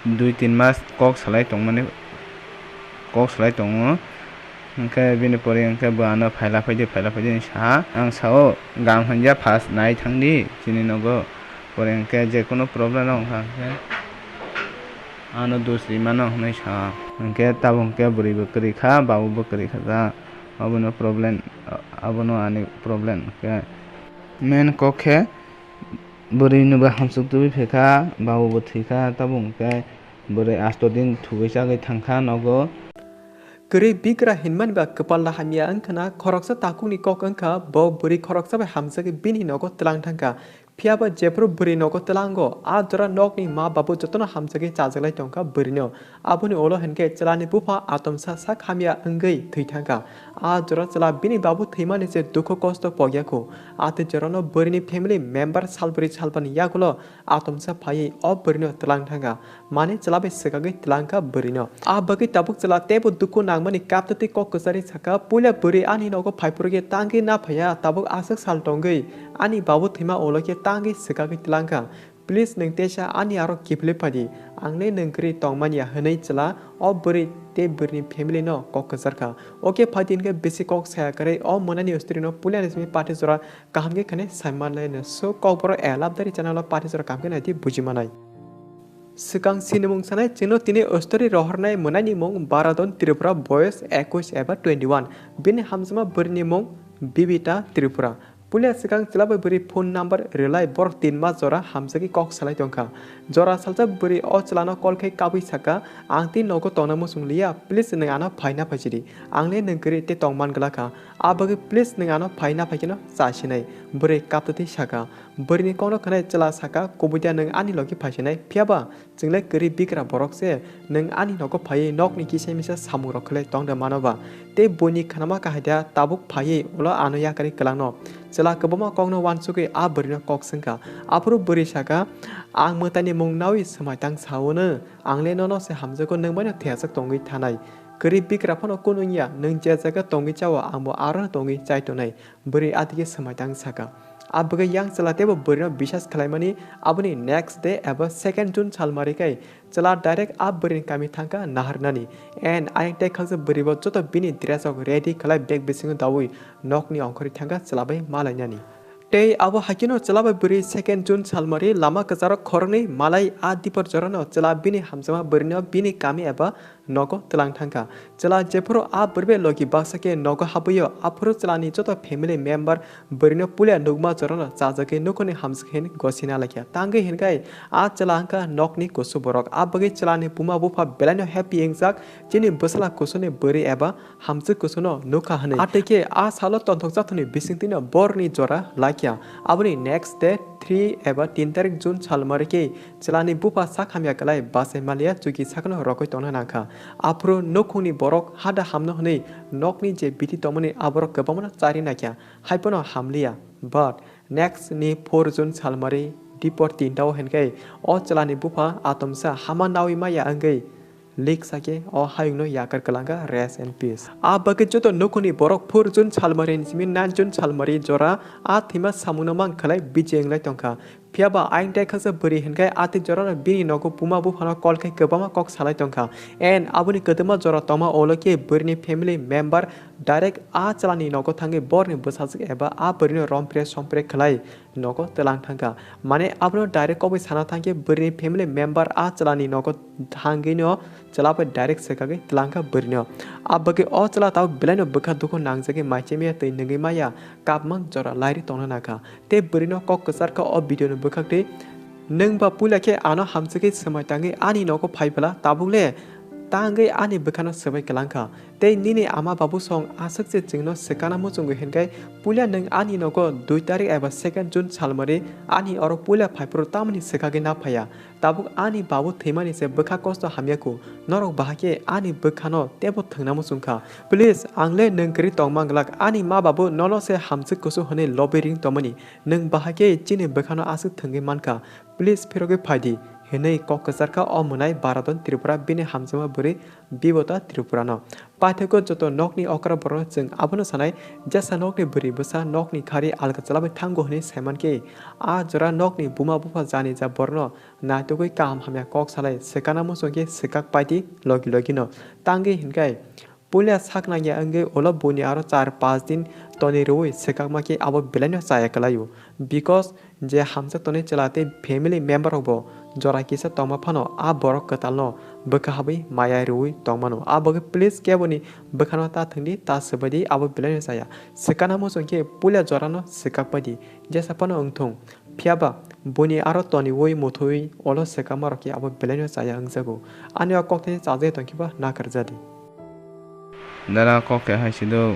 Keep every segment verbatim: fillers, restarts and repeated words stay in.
dui tin mas kok salai tongmani, kok salai tongo. Hwnkhe bini pore hwnkhe bo ano phaila phaidi, phaila phaidi hinwi saha. Ang sao, "Gam hwnja phas nai thangdi chini nogo." Pore hwnkhe je kono problem rok wngkha hwnkhe ano dos rimano hwnwi saha. Hwnkhe tabuk hwnkhe bwrwi bo kwrwi kha, babu bo kwrwi kha ja. Abono problem, abono ani problem hwnkhe. Main kok khe bwrwi no bo hamsuk tubui phaikha, babu bo thwikha, tabuk hwnkhe bwrwi asto din thubui chagwi thangkha nogo. Kwrwi bigra hinmani ba kwpal da hamya wngkhana, khoroksa takhukni kok wngkha, bo bwrwi khoroksa bai hamjagwi bini nogo twlang thangkha. Phiyaba jephru bwrwi nogo tlango, a jora nokni ma babu jotono hamjagwi chajaklai tongkha bwrwino. Aboni ulo hinkhe chwlani bupha atomsa sak hamya wngwi thwi thangkha. A jora chwla bini babu thwimani se dukhu kosto pogya kho. A twi jorano bwrwini family member salbrwi salbani yagulo atomsa phaiwi o bwrwino twlang thangkha. Mane chwla bai swkagwi twlang kha bwrwino. A bagwi tabuk chwla teibo dukhu nangmani kaptwi kok kwcharwi sakha, "Puila bwrwi ani nogo phaiphuru khe tangwi na phaiya, tabuk aswk sal tongwi ani babu thwima ulo khe tangwi swkagwi twlang kha. Please nwng teisa ani aro kiphilwi phaidi, ang le nwng kwrwi tongmani ya," hwnwi chwla o bwrwi tei bwrwini family no kok kwchar kha. Oke phaidi hinkhe bisi kok saya kwrwi o mwnani story no puila ni simi party jora kaham khe khwnwi saimanlaino. So, Kokborok A Love Diary channel o party jora kaham khe naidi bujimanai. Swkang sinimung sanai chwngno tini story rohornai mwnaini mung Baradon Tripura, boyos ekush eba twenty one. Bini hamjama bwrwini mung Bibita Tripura. Puila swkang chwla bai bwrwi phone number rwlai borok tin mas jora hamjagwi kok salai tongkha. Jora salsa bwrwi o chwlano call khai kabui sakha, "Ang tei nogo tongna muchung liya, please nwng ano phaina phaisidi. Ang le nwng kwrwi tei tongman glakha. A bagwi please nwng ano phaina phaikheno chasinai." Bwrwi kaptwi sakha. Bwrwini kokno khwnai chwla sakha, "Kubui da nwng ani logi phaisinai, phiyaba chwng le kwrwi bigra borok se, nwng ani nogo phaiwi nokni kisa misa samungrok khlai tong de mano ba? Tei buini khnama kahai da tabuk phaiwi ulo ano yakarwi kwlangno." Chwla kwbangma kokno uansugwi a bwrwino kok swngkha. Aphuru bwrwi sakha, "Ang mwtaini mung naui swmai tang sao no, ang le nono se hamjago, nwng baino thwiajak tongwi thanai. Kwrwi bigra phano kunu wngya, nwng je jaga tongwi chao, ang bo aro tongwi chai tonai." Bwrwi adike swmai tang sakha. A bagwi yang chwla teibo bwrwino bisas khlaimani, aboni next day eba second June salmari kai chwla direct a bwrwini kami thangkha naharnani. And ayang tei khaksa bwrwibo joto bini dress rok ready khlai bag bisingo daui nokni ongkhorwi thangkha chwla bai malainani. Tei abo haikheno chwla bai bwrwi second June salmari lama kwcharo khoroknwi malai a dipor jorano chwla bini hamjakma bwrwino bini kami eba nogo twlang thangkha. Chwla jephuru a bwrwi bai logi baksa khe nogo habwio, aphuru chwlani joto family member bwrwino puila nukma jorano chajagwi nukhungni hamjak hin gosina laikha. Tangwi hinkhai a chwla wngkha nokni kusu borok. A bagwi chwlani buma bupha belaino happy wngjak, "Chini bwsala kusuni bwrwi eba hamjak kusuno nukha," hwnwi. Atwi khe a salo tonthok chathokni bisingtwino borni jora laikha. Aboni next day three eba tin tarik June salmari khe chwlani bupha sak hamya kwlai bachai maliya chuki sakno rokoi tongna nangkha. Aphuru nukhungni borok hada hamno hwnwi nokni je biti tongmani aborok kwbangmano chari naikha, haiphano hamliya. But next ni four June salmari dipor tinta o hinkhe o chwlani bupha atomsa hama naui maya wngwi leak sakhe o hayungno yakar kwlangkha, rest in peace. A bagwi joto nukhungni borok four June salmari ni simi nine June salmari jora a thwima samungno mang khlai biji wnglai tongkha. Phiyaba ayang tei khaksa bwrwi hinkhe atwi jorano bini nogo buma buphano call khai kwbangma kok salai tongkha. And aboni kwdwma jora tongma ulo khe bwrwini family member direct a chwlani nogo thangwi borni bwsajwk eba a bwrwino rompre sompre khlai nogo twlang thangkha. Mane abono direct kobwi sana thangkhe bwrwini family member a chwlani nogo thangwino chwla bai direct swkagwi twlangkha bwrwino. A bagwi o chwla tabuk belaino bwkha dukhu nangjagwi maichemiya twi nungwi maya, kapmang jora lairi tongna nangkha. Tei bwrwino kok kwcharkha o video ni bwkhaktwi, "Nwng ba puila khe ano hamjagwi swmai tangwi ani nogo phai bwla, tabuk le tangwi ani bwkhano swbai kwlangkha. Tei nini ama babu song aswk se chwngno swkana muchungwi hinkhai, puila nwng ani nogo dui tarik eba second June salmari ani oro puila phaiphuru tamoni swkagwi na phaiya? Tabuk ani babu thwimani se bwkha kosto hamya kho, norok bahai khe ani bwkhano teibo thwngna muchungkha. Please, ang le nwng kwrwi tongma glak, ani ma babu nono se hamjwk kusu hwnwi lobwi ring tongmani, nwng bahai khe chini bwkhano aswk thwngwi mankha, please phirogwi phaidi." Hwnwi kok kwcharkha o mwnai Baradon Tripura bini hamjakma bwrwi Bibota Tripurano. Paithakgo joto nokni okra borokno chwng abono sanai, jesa nokni bwrwi bwsa nokni khari alga chwlabwi thango hwnwi saimankhe, a jora nokni buma bupha jani ja borokno naitugwi kaham hamya kok salai swkana muchungkhe swkak paidi logi logino. Tangwi hinkhai puila sak nangya wngwi ulo buini aro char panch din toni rwui swkakma khe abo belaino chaya kwlaio. Because je hamjak tonwi chwla tei family member rokbo jora kisa tongma phano a borok kwtalno bwkha habwi maya rwui tongmano. A bagwi please keboni bwkhano ta thwngdi, ta swbaidi abo belaino chaya. Swkana muchungkhe puila jorano swkak paidi, jesa phano wngthung. Phiyaba buini aro toniui muthui ulo swkakma rok khe abo belaino chaya wngjago. Ani o kokthai chajagwi tongkhe ba nakarjadi. Dara kok khe hai sido,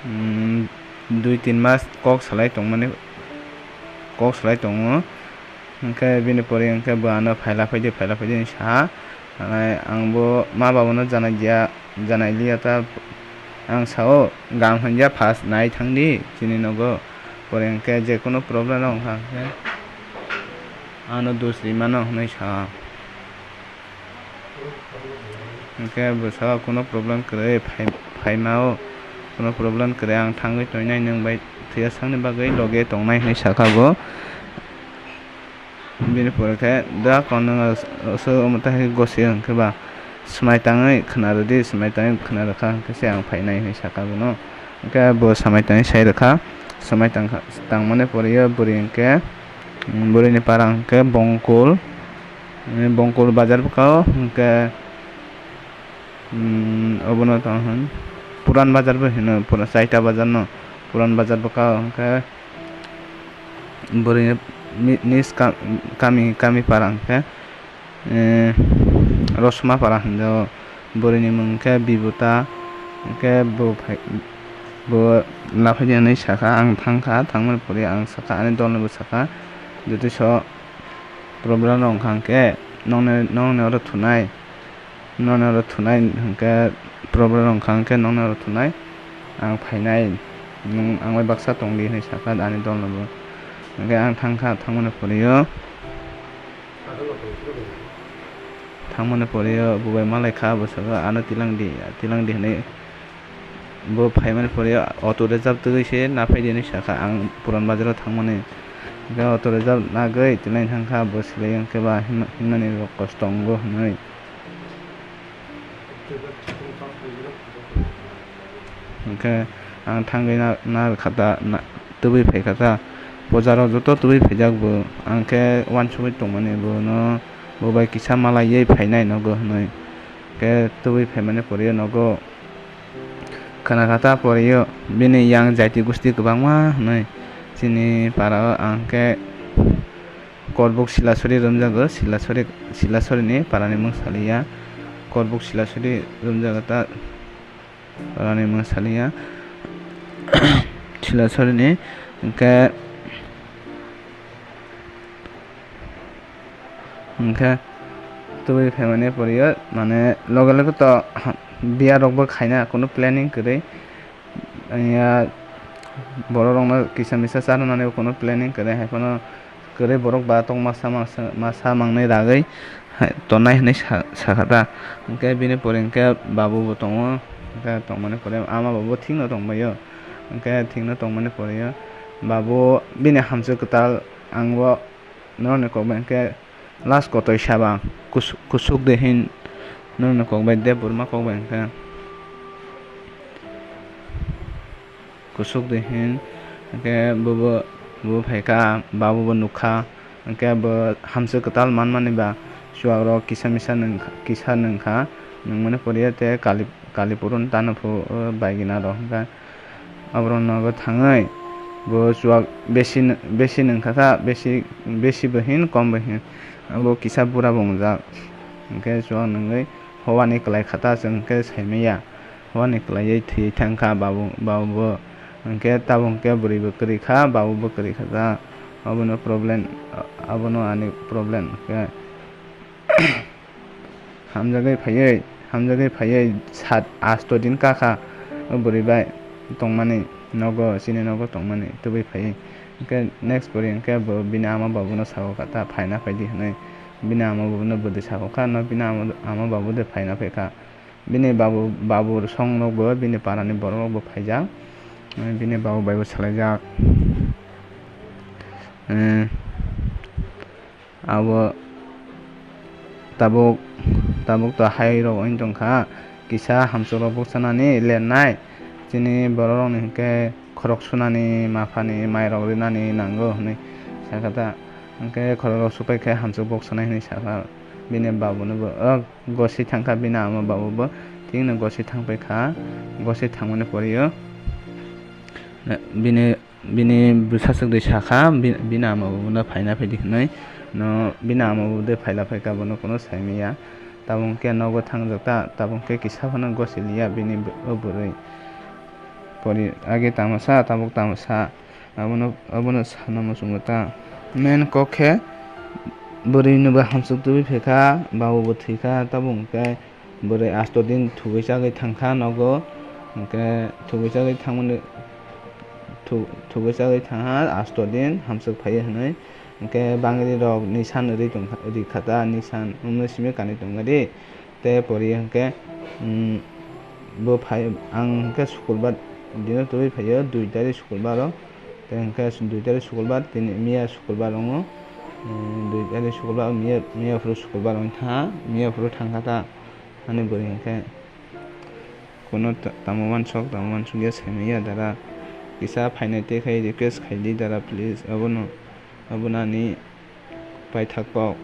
mm, dui tin mas kok salai tongmani, kok salai tongo. Hwnkhe bini pore hwnkhe bo ano phaila phaidi, phaila phaidi hinwi saha. Ang bo ma babuno janai dia, janai liya ta. Ang sao, gam hwnja first nai thangdi chini nogo. Pore hwnkhe je kunu problem rok wngkha hwnkhe ano dos rimano hwnwi sa. Hwnkhe bwsao kunu problem kwrwi phai-, phaimao kunu problem kwrwi, ang thangwi tongnai nwng bai thwiya sakni bagwi loge tongnai hwnwi sakha bo. Bini pore khe da konno so omo ta hai gosi hwnkhe ba swmai tangwi khwna rwdi, swmai tangwi khwna rwkha hwnkhe se ang phainai hwnwi sakha bono. Hwnkhe bo swmai tangwi sai rwkha, swmai tangkha, tangmani pore o bwrwi hwnkhe, bwrwini para hwnkhe Bongkul, bini Bongkul bazar bwkhao hwnkhe, obono tong hwn Puran bazar bo hino, pura chaita bazar no Puran bazar bwkhao hwnkhe. Bwrwi ni, ni ska-, kami, kami para hwnkhe, eh, Rosma para hinjago. Bwrwi ni mung khe Bibuta, hwnkhe bo phai, bo laphai di hinwi sakha, ang thangkha, thangmani pore ang sakha, ani dol no bo sakha, jotoi so problem rok wngkha hwnkhe nokni, nokni oro thunai. Nono oro thunai hwnkhe problem wngkha hwnkhe nono oro thunai ang phainai, nwng ang bai baksa tongdi hinwi sakha ani dolno bo. Hwnkhe ang thangkha, thangmani pore-o, thangmani pore-o bo bai malaikha, bo sakha ano tilangdi, tilangdi hinwi. Bo phaimani pore auto reserve twi se naphai di hinwi sakha ang Puran Bazar o thangmani. Hwnkhe auto reserve nagwi tilai thangkha bo silai hwnkhe ba himma-, himmani rok kosto wngo hinwi. Hwnkhe ang thangwi na, narwkha ta, na, twbwi phaikha ta. Puja rok joto twbwi phaijak bo. Ang khe uansugwi tongmani bono, bo bai kisa malaiwi phainai nogo hinwi. Khe twbwi phaimani pore nogo. Khwna kha ta pore o bini yang jaiti gusti kwbangma hwnwi chini para o ang khe Korbuk Silasuri romjago, Silasuri, Silasuri ni para ni mung saliya. Korbuk Silasuri romjago ta para ni mung saliya. Silasuri ni hwnkhe Hwnkhe tubui phaimani pore o, mane, loge loge to ha-, biya rokbo khaina, kunu planning kwrwi. Anya borok rokno kisa misa charwnani kunu planning kwrwi, hai phano kwrwi borok ba tong masa, masa, masa mangnwi ragwi hai tongnai hinwi sa-, sakha ta. Hwnkhe bini pore hwnkhe babu bo tongo, hwnkhe tongmani pore ama babu thikno tongbaio, hwnkhe thikno tongmani pore o babu bini hamswk kwtal ang bo norokni kok bai hwnkhe last kotoi saba kus-, kusuk de hin norokni kok bai Debbarma kok bai hwnkhe kusuk de hin hwnkhe bobo, bobo phaikha, babu bo nukha, hwnkhe bo hamswk kwtal manmani ba chuwak rok kisa misa nwngkha, kisa nwngkha, nwngmani pore tei kali, kali purun tano phu, o, baigina rok hwnkhe. Aborok nogo thangwi bo chuwak besi, besi nwngkha ta, besi, besi bo hin, kom bo hin. Abo kisa bura bo wngjak. Hwnkhe chuwak nwngwi howani kwlai kha ta, chwng khe saimanya. Howani kwlaiwi thwiwi thangkha babu, babu bo. Hwnkhe tabuk hwnkhe bwrwi bo kwrwi kha, babu bo kwrwi kha ta. Abono problem, abono ani problem hwnkhe. Hamjagwi phaiwi, hamjagwi phaiwi sat asto din kakha o bwrwi bai tongmani nogo, chini nogo tongmani tubui phaiwi. Hwnkhe next pori hwnkhe bo bini ama babuno sakha ta, "Phaina phaidi," hwnwi. Bini ama babuno bwdwi sakha, "No bini ama, ama babu de phaina phaikha." Bini babu, babu song rokbo, bini parani borok rokbo phaijak. Bini babu bai bo salaijak. Eh, abo tabuk, tabuk to hai rok wng tongkha, kisa hamchwk rok buksanani lennai, chini borok rokni hwnkhe khorok sunani, maphani mai rok rinani nango hwnwi sakha ta. Hwnkhe khorok rok supai khe hamchwk buksanai hwnwi sakha bini babuno bo. Gosi thangkha bini ama babu bo, thikno gosi thangpaikha, gosi thangmani poriyo bini, bini bwsajwk de sakha, bi-, bini ama babuno phaina phaidi hwnwi, no bini ama babu de phaila phaikha, bono kuno saimanya. Tabuk khe nogo thangjak ta, tabuk khe kisa phano gosi liya bini b-, o bwrwi. Pori age tamo sa, tabuk tamo sa. Abono, abono sana muchungo ta. Main kok khe bwrwi no bo hamchwk tubui phaikha, babu bo thwikha, tabuk hwnkhe bwrwi asto din thugui chagui thangkha nogo, hwnkhe thugui chagui thangmani, thu-, thugui chagui thangha asto din hamchwk phaiwi hwnwi, hwnkhe bangri rok nisan rwi tongkha, rikha ta, nisan wngmani simi kanwi tongkha di. Tei pori hwnkhe, mm, bo phai, ang hwnkhe sukulbar dino tubui phaio, dui tarik sukulbaro. Tei hwnkhe dui tarik sukulbar, tini miya sukulbar wngo. Mm, dui tarik sukulbar, miya, miya phuru sukulbar wng tha, miya phuru thangkha ta. Ani bwrwi hwnkhe kuno ta-, tamo wansok, tamo wansok ya saimanya dara. Kisa phainai tei khai request khaidi dara, please. Abono, abono ani paithak kok.